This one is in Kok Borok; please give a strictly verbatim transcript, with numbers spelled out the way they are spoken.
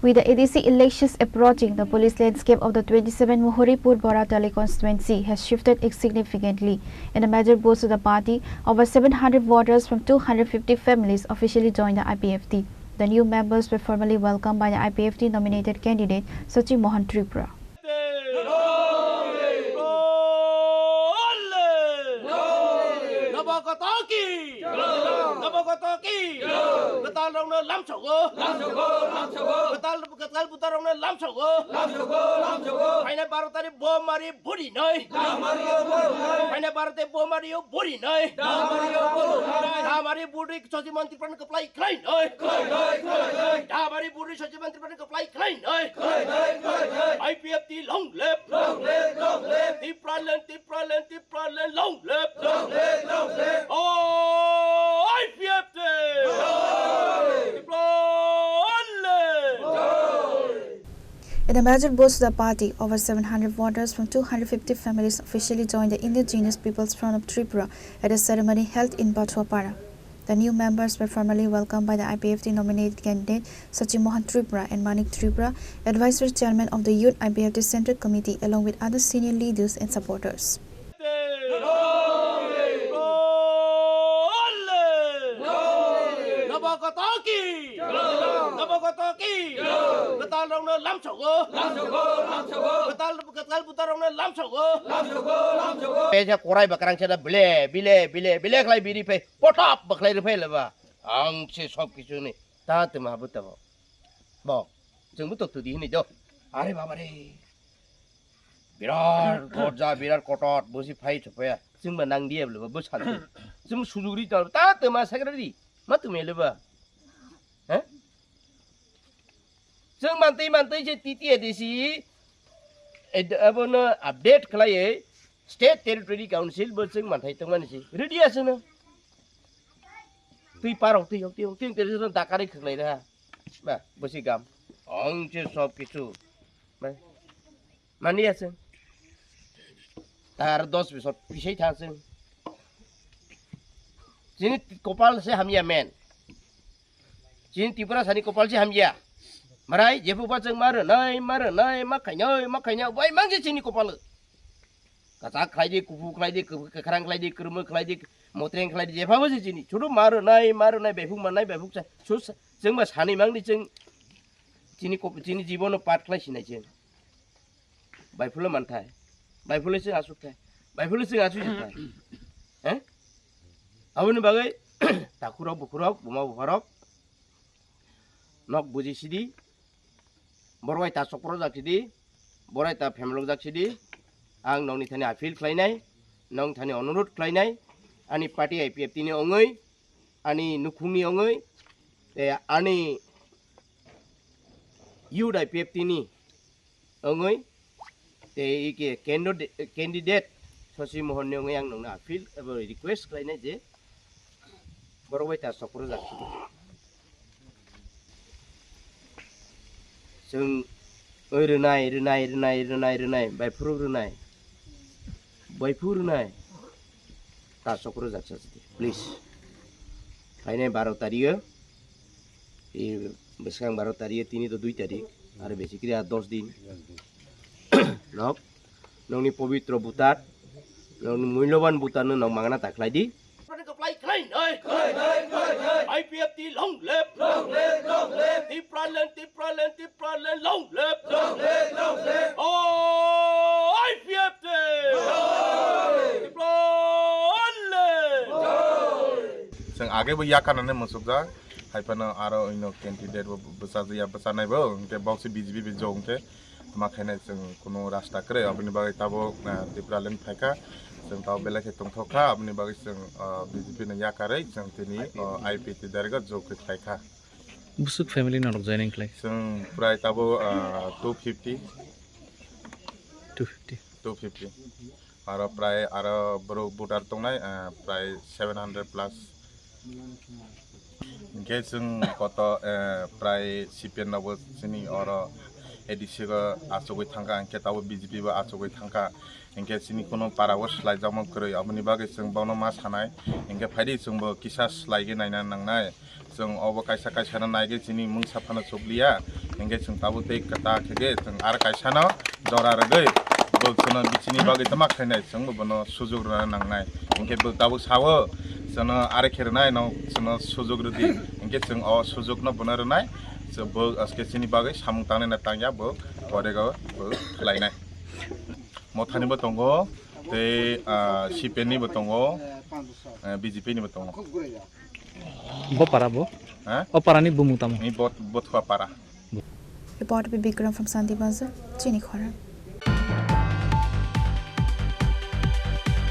With the A D C elections approaching, the police landscape of the twenty-seven Muhuripur Baratali constituency has shifted significantly. In a major boost to the party, over seven hundred voters from two hundred fifty families officially joined the I P F T. The new members were formally welcomed by the I P F T nominated candidate Sachi Mohan Tripura. Nabokotaki! Nabokotaki! Kwtal rokno lamsogo! Lamsogo! Lamsogo! Kwtal, kwtal buta rokno lamsogo! Lamsogo! Lamsogo! Phainai baro tari bomari buri noi! Damari o buri noi! Phainai baro tari bomari o buri noi! Damari o buri noi! Damari buri sosi mantri pran kaplai khlai noi! Khlai noi! Khlai noi! Damari buri sosi mantri pran kaplai khlai noi! Khlai noi! Khlai noi! I P F T long live! Long live! Long live! Tipraland! Tipraland! Tipraland! Long live! Long live! Long live! Oh, I P F T! Long live! Tipraland! In a major boost to the party, over seven hundred voters from two hundred fifty families officially joined the Indigenous People's Front of Tripura at a ceremony held in Bathwapara. The new members were formally welcomed by the I P F T nominated candidate Sachi Mohan Tripura and Manik Tripura, advisor chairman of the Youth I P F T Central Committee, along with other senior leaders and supporters. Kwtal rokno lamsogo! Lamsogo! Lamsogo! Kwtal, kwtal buta rokno lamsogo! Lamsogo! Lamsogo! Pesa korai bakrang sada bile, bile, bile, bile khlai biri phai, potap baklai rwphai leba. Ang se sob kichu ni. Ta tuma habu tabo. Bo, chwng bo tok tudi hinwi do. Are baba re. Birat gorja, birat kotor, bosi phai chupaya. Chwng ba nang diya bwleba, bo santi. Chwng sujugri tal, ta tuma secretary. Ma tumi leba. He? Chwng mantwi mantwi je T T A D C, ed-, abono update khlaiwi, State Territory Council bo chwng manthai tongmani si. Ready aswno. Twi parok, twi yok, twi yok, twi yok, twi yok, dakari khwklai rwha. Ba, bosi gam. Ong che sob kichu. Ba. Mani aswng. Tar dos bisor pisai thang aswng. Chini kopal se hamya men. Chini Tripura sani kopal se hamya. Marai, jephru ba chwng ma rwnai, ma rwnai, ma khainai, ma khainai, bai mang je chini kopal. Kachak khlai di, kuphur khlai di, kwkhrang khlai di, kwrwmwk khlai di, motreng khlai di, jepha bo se chini. Churu ma rwnai, ma rwnai, baiphuk mannai, baiphuk sa, su sa, chwng ba sanwi mang di chwng chini kop-, chini jibono pat khlai sinai chwng. Baiphulo manthai. Baiphulo chwng asuk thai. Baiphulo chwng asuk thai. He? Aboni bagwi takhurok, bukhurok, buma bupharok nok buji sidi. Borok bai ta chokprojak sidi, borok bai ta phemlokjak sidi. Ang nokni thani appeal khlainai, nokni thani onurot khlainai, ani party I P F T ni ongwi, ani nukhungni ongwi, tei ani youth I P F T ni ongwi, tei ike candid-, candidate Sosi Mohon ni ongwi ang nokno appeal abo request khlainai je, borok bai ta chokprojak. Chwng oi rwnai, rwnai, rwnai, rwnai, rwnai, baiphuru rwnai. Baiphuru rwnai. Ta chokprojak sa sidi, please. Phainai baro tario. E, bwskang baro tario, tini to dui tarik. Aro besi kiri a dos din. Nok. Nokni pobitro butar, nokni muiloban butarno nok mangna ta khlai di. I P F T long live! Long live! Long live! Tipraland, Tipraland, Tipraland long live! Long live! Long live! Oh, I P F T! Tipraland! Chwng age bo yakarnani muchukjak, hai phano aro ino candidate bo bwchajak ya, bwchanai bo, hinkhe bokse B J P bai jok hinkhe. Tuma khainai chwng kunu rasta kwrwi, aboni bagwi tabuk, ah, Tipraland phaikha, chwng tabuk belai khe tongthok kha, aboni bagwi chwng, ah, B J P no yakarwi chwng tini, ah, I P T direct o jok khe khlaikha. Busuk family norok joining khlai? Chwng prai tabuk, ah, two fifty. Two fifty. Two fifty. Aro prai aro borok voter tongnai, ah, prai seven hundred plus. Hinkhe chwng koto, eh, prai C P M nogo chini oro A D C go achugwi thangkha, hinkhe tabuk B J P bo achugwi thangkha. Hinkhe chini kuno para o swlaijakma kwrwi, aboni bagwi chwng bono ma sanai. Hinkhe phaidi chwngbo kisa swlaigwi naina nangnai. Chwng obo kaisa kaisa no naigwi chini mungsa phano chukliya. Hinkhe chwng tabuk tei kwta khegwi chwng ar kaisa no jora rwgwi bo chwngno bichini bagwi tama khainai, chwngbo bono sujuk rwna nangnai. Hinkhe bo tabuk sao chwngno ar khe rwnai no chwngno sujuk rwdi. Hinkhe chwng o sujukno bono rwnai. Chwng bo aske chini bagwi samung tangnai na tangya bo pore go bo khlainai. Mothani bo tongo, tei, ah, C P M ni bo tongo, eh, B J P ni bo tongo. Bo para bo? Ha? O para ni bumung tamo? Ni bot-, Bothua para. Report by Bikram from Santi Bazar, chini khorang.